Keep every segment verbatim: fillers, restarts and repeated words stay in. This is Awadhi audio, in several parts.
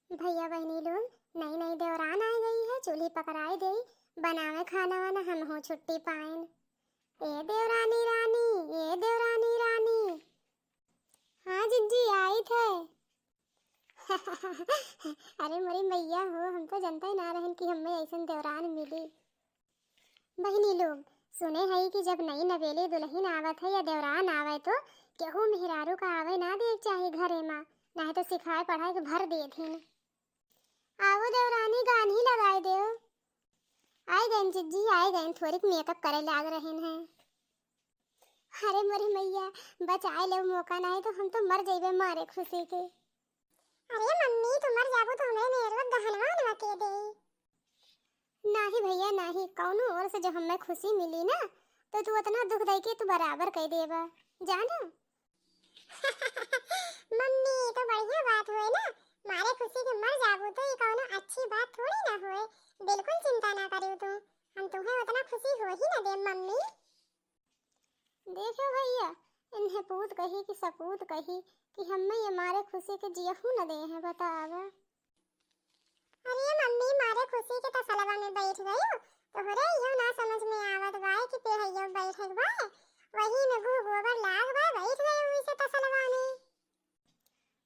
भैया बहिनी लोग, नई नई देवरान आइ गई है, चूल्ही पकड़ाइ देई, बनावे खाना वाना, हमहू छुट्टी पाएन। ए देवरानी रानी, ए देवरानी रानी। हाँ जिज्जी, आइत है। अरे मोरी मैया हो, हम तो जनते ना रहन कि हमें अइसन देवरान मिली। बहिनी लोग, सुने हई कि जब नई नवेली दुलहिन आवत है या देवरान आवे तो केहू मेहरारू का आवे ना देवे के चाही घरे मा, नाहीं तो सिखाए पढ़ाए के भर देथिन। आवो देवरानी, गान्ही लगाए देव। आइ गइन जिज्जी, आइ गइन, थोरिक makeup करे लाग रहेन हैं। अरे मोरी मैया, बचाए लेव मौका, नाहीं तो हम तो मर जइबे मारे खुशी के। अरे मम्मी, तू मर जाबू तो हमरे मेहरुआ गहनवा वहनवा के देई? नाहीं भैया नाहीं, कौनो ओर से जो हमें खुशी मिली ना, तो तू उतना दुख दइ के तू बराबर कइ देबा, जानो। मम्मी, तो बढ़िया बात होए ना, मारे खुशी के मर जाबू तो ये कौनो अच्छी बात थोड़ी ना होए। बिल्कुल चिंता ना करियो तू, हम तुम्हें उतना खुशी हो ही ना देब मम्मी। देखो भैया, इन्हें पूत कही कि सपूत कही कि हमें ये मारे खुशी के जियहू न दे हैं, बतावा। अरे मम्मी, मारे खुशी के तसलवा में बैठ गयो, तोहरे इहो ना समझ में आवत बाय कि पेहैयो बैठक बाय, वही में गुह गोबर लाग बाय, बैठ गयो इसे तसलवा में।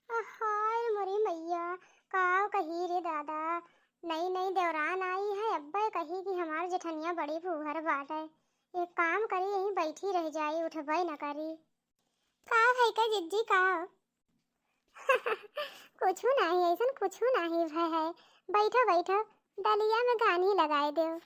हाय मोरी मैया, का कही रे दादा, नई नई देवरान आई है, अब्बे कही कि हमार जेठनिया बड़ी फूहर बाटे। एक काम करी, यहीं बैठी रह जाई, उठबे न करी। का है का जिज्जी, का? कुछु नाहीं, अइसन कुछु नाहीं भय है। बैठो, बैठो, डलिया में गान्ही लगाए देव।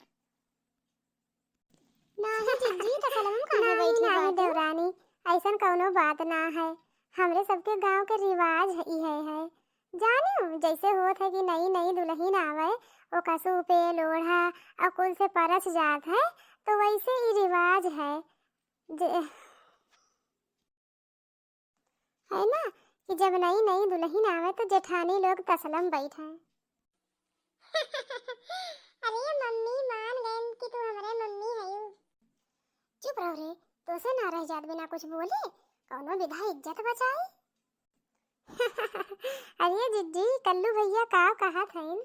नाहीं जिज्जी, तसलवा में काहे नाहीं, बैठी नाहीं बाटे? देवरानी, अइसन कौनो बात ना है। हमरे सबके गांव के रिवाज है, इहे है। जानियो, जैसे होत है कि नई नई दुलहिन आवे, ओका सूपे, लोढ़ा और कुल से परछ जात है, तो वैसे ही रिवाज है। जे, है ना कि जब नई नई दुलहिन आवे तो जेठानी लोग तसलम बैठे। अरे मम्मी, मान गइन कि तू हमरे मम्मी हयू। चुप रहो रे, तोसे ना रह जात बिना कुछ बोले, कौनो विधा इज्जत बचाई। अरे जिज्जी, कल्लू भैया का कहत हइन?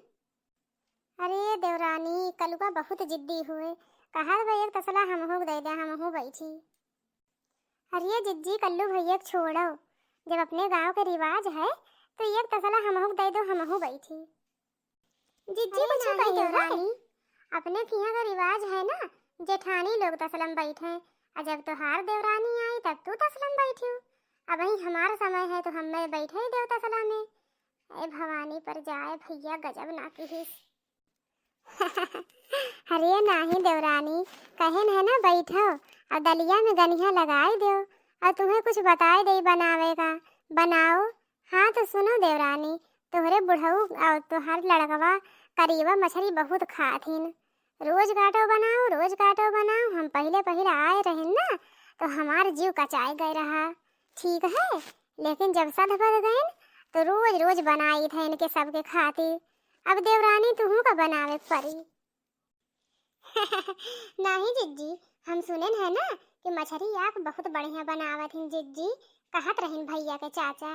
अरे देवरानी, कलुआ बहुत जिद्दी हुए, कहत बा एक तसला हमहू के दे दे, हमहू बैठी। अरे जिज्जी, कल्लू भैया के छोड़ो, जब अपने गांव के रिवाज है तो एक तसला हमहू के दे दो, हमहू बैठी। जिज्जी अरे कुछ नाहीं कही देवरानी, अपने किहाँ का रिवाज है ना, जेठानी लोग तसलम बैठे, और जब तोहार देवरानी आई तब तू तसलम बैठियो। अबहीं हमार समय है तो हमें बैठे ही देव तसला में। ए भवानी पर जाए भैया, गजब ना किहिस। अरे नाहीं देवरानी, कहेन है ना बैठो, और डलिया में गनिया लगाई देव, और तुम्हें कुछ बताए दे बनावे का, बनाओ। हाँ तो सुनो देवरानी, तोहरे बुढ़ऊ और तोहार लड़कवा करीबा मछरी बहुत खाथिन। रोज काटो बनाओ, रोज काटो बनाओ। हम पहिले पहिले आए रहेन ना, तो हमार जीव कचाए गए रहा, ठीक है, लेकिन जब सध बध गइन तो रोज रोज बनाई थे इनके सबके खातिर। अब देवरानी तुहू का बनावे के पड़ी। नाहीं जिज्जी, हम सुनेन है ना कि मछरी आप बहुत बढ़िया बनावत हिन जिज्जी, कहत रहिन भैया के चाचा।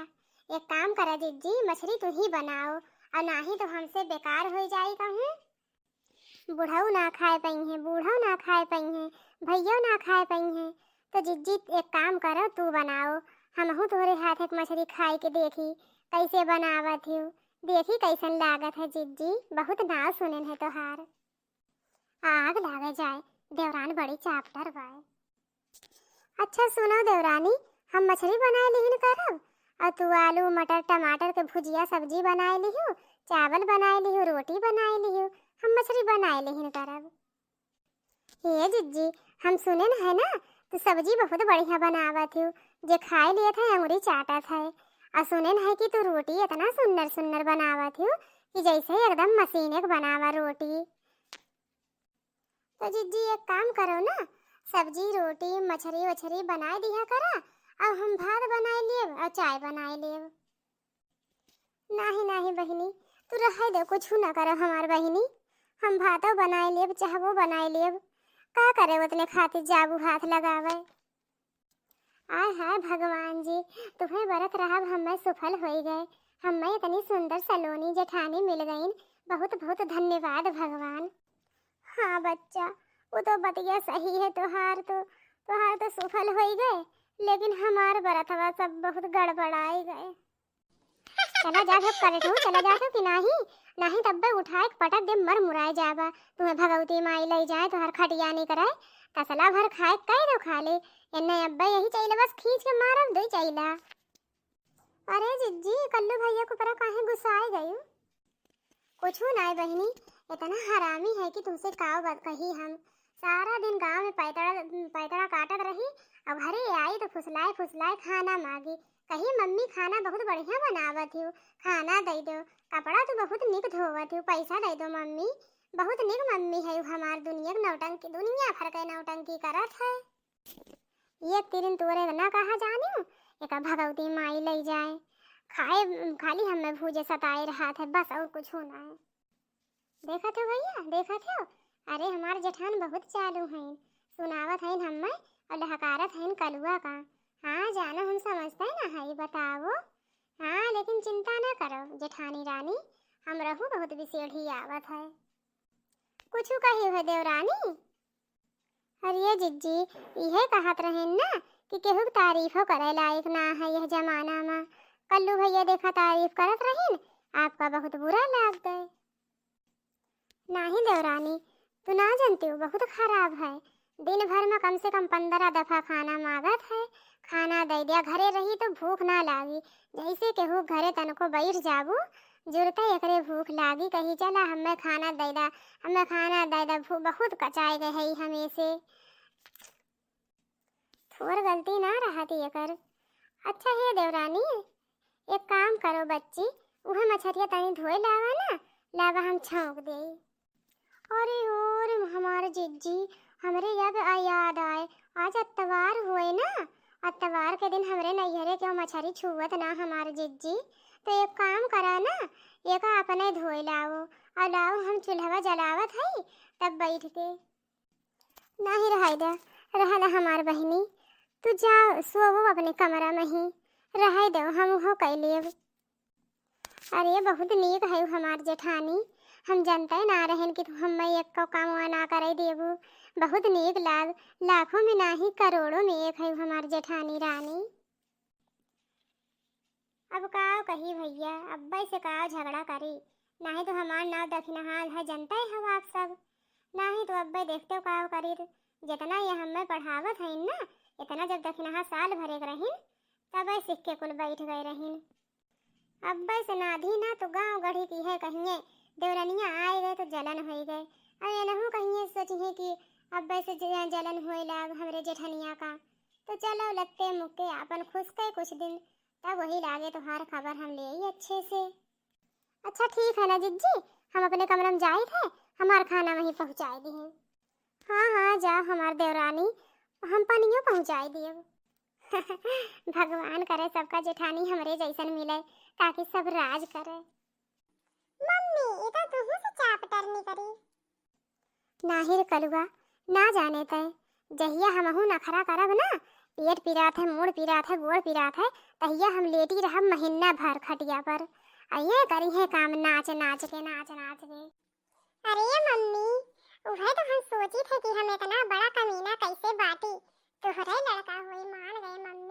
एक काम करा जिज्जी, मछरी तू ही बनाओ, और नाहीं तो हमसे बेकार हो जाई कहूँ। बुढ़ऊ ना खाए पइहें, बूढ़ऊ ना खाए पइहें, भैयो ना खाए पइहें। तो जिज्जी एक काम करो, तू बनाओ, हमहू तोहरे हाथ एक मछरी खाई के देखी, कैसे बनावत हियो, देखी कैसन लागत है जिज्जी, बहुत नाव सुनेन है तोहार। आग लागे जाए, देवरान बड़ी चापटर बाय। अच्छा सुनो देवरानी, हम मछरी बनाए लिहिन करब, और तू आलू, मटर, टमाटर के भुजिया सब्जी बनाए लिहू, चावल बनाए लिहू, रोटी बनाए लिहू, हम मछरी बनाए लिहिन करब। ए जिज्जी, हम सुनेन है ना, तू सब्जी बहुत बढ़िया बनावत हियो, जे खाए लेत है अंगुरी चाटत है। और सुनेन है कि तू रोटी इतना सुन्नर सुन्नर बनावत हियो कि जैसे एकदम मशीने के बनावा रोटी। तो जिज्जी एक काम करो ना, सब्जी, रोटी, मछरी वछरी बनाए दिया करा, अब हम भात बनाए लेब और चाय बनाए लेब। नाहीं, नाहीं बहिनी, तू रहे दे, कुछ ना करो हमार बहिनी, हम भातो बनाए लेब, चाहवो बनाए लेब। का करे उतने खातिर जाबू हाथ लगावे। आय हाय भगवान जी, तुम्हें बरत रहब हमें सुफल होई गए। हम्मे इतनी सुंदर सलोनी जेठानी मिल गईन, बहुत बहुत धन्यवाद भगवान। हाँ बच्चा, वो तो बतिया सही है तोहार, तो तोहार तो सुफल होई गए, लेकिन हमार बरतवा सब बहुत गड़बड़ाई गए। चला जात हो करेठऊ, चला जात हो कि नाही? नाही तब्बे उठाए के पटक दे, मर मुराए जाबा। तुम्हें भगवती माई लई जाए, तोहर खटिया नहीं करे, तसला भर खाए कह दो खा ले। एन्ने अब्बे यही चैला बस खींच के मारब दुई चैला। अरे जिज्जी, कल्लू भैया के ऊपरा काहे गुस्साए गयू? कुछू नाय बहिनी, इतना हरामी है कि तुमसे का बात कही हम। सारा दिन गाँव में पैतड़ा, पैतड़ा काटत रही, अब घरे आई तो फुसलाए फुसलाए खाना मांगी। कही, "मम्मी, खाना बहुत बढ़िया बनावत हो, खाना दे दो, कपड़ा तो बहुत निक धोवत हो, पैसा दे दो मम्मी।" बहुत निक मम्मी है हमार, दुनिया के नौटंकी, दुनिया भर के नौटंकी करत है। ये तिरिन तोरे ना कहा जानियो, एका भगवती माई लई जाए। खाए, खाली हमें भूजे सताए रहत है, बस और कुछ ना है। देखत हो भैया, देखत हो? अरे हमार जेठान बहुत चालू हैं, सुनावत हैं हमें और लहकारत हैं कलुआ का। हाँ जानो, हम समझते ना है, बताओ। हाँ लेकिन चिंता ना करो जेठानी रानी, हम रहू बहुत बिसेढ़ी आवत है। कुछ कही हो देवरानी? अरे जिज्जी, इहे कहत रहेन ना कि केहू के तारीफो करे लायक ना है यह जमाना में। कल्लू भैया देखा तारीफ करत रहीन, आपका बहुत बुरा लाग गए। नाही देवरानी, तू ना जानती हो, बहुत खराब है। दिन भर में कम से कम पन्द्रह दफा खाना मांगत है, खाना दे दिया, घरे रही तो भूख ना लागी। जैसे केहू घरे तनको बैठ जाबू, जुरते एकरे भूख लागी, कही, "चला, हमें खाना दे दा, हमें खाना दे दा, भू-, बहुत कचाए गए है हमें से।" थोर गलती ना रहती एकर। अच्छा हे देवरानी, एक काम करो बच्ची, उहे मछरिया तनी धोए लावा ना, लावा हम छौंक देई। अरे ओ रे हमार जिज्जी, हमरे अब आ याद आए, आज अतवार हुए ना, अतवार के दिन हमरे नैहरे के मछरी छुअत ना हमार जिज्जी, तो एक काम करा ना, एका अपने धोए लाओ, और लाओ हम चूल्हवा जलावत हई, तब बैठ के। नाही रहाई दे, रहा दे हमार बहिनी, तू जा सोवो अपने कमरा में ही, रहाई दो, हम उहो कई लेब। अरे बहुत नीक है हमार जेठानी, हम जनते ना रहेन कि तू हम्मे एक को काम ना करे देबू। बहुत नीक लाग, लाखों में नाही करोड़ों में एक है हमार जेठानी रानी। अब का कही भैया, अब्बे से का झगड़ा करी, नाही तो हमार नाव दखिनहा है, जनते हो आप सब। नाही तो अब्बे देखते हो का करी, जितना ये हमें पढ़ावत है ना, इतना जब दखिनहा साल भरे के रहीन, तबे सीख के कुल बैठ गए रहीन। अब्बे से नाधी ना तो गाँव गढ़ी की है कहिए, देवरनिया आए गए तो जलन होई गए। और एनहू कहिए सोचिए कि अब्बे से ज-, जलन होए लाग हमरे जेठनिया का। तो चलो लत्ते मुक्के आपन खुश के कुछ दिन, तब वही लागे तोहार खबर हम ले आई अच्छे से। अच्छा ठीक है ना जिज्जी, हम अपने कमरा में जाइत है, हमार खाना वहीं पहुँचाए दिहे। हाँ, हाँ, जाओ हमार देवरानी, हम पनियो पहुँचाए दियो। भगवान करे सबका जेठानी हमरे जैसन मिले, ताकि सब राज करे। मम्मी, ई तो तुहू से चापटरनी करी। नाही रे कलुआ, ना जाने तय, जहिया हमहू नखरा करब ना, पेट पिरात है, मूड़ पिरात है, गोड़ पिरात है, तहिया हम लेटी रहब महीना भर खटिया पर। आ ये करी है काम नाच नाच के, नाच नाच के। अरे मम्मी, उहे तो हम सोची थे कि हम इतना बड़ा कमीना कैसे बाटी। तोहरे लड़का होई, मान गए मम्मी।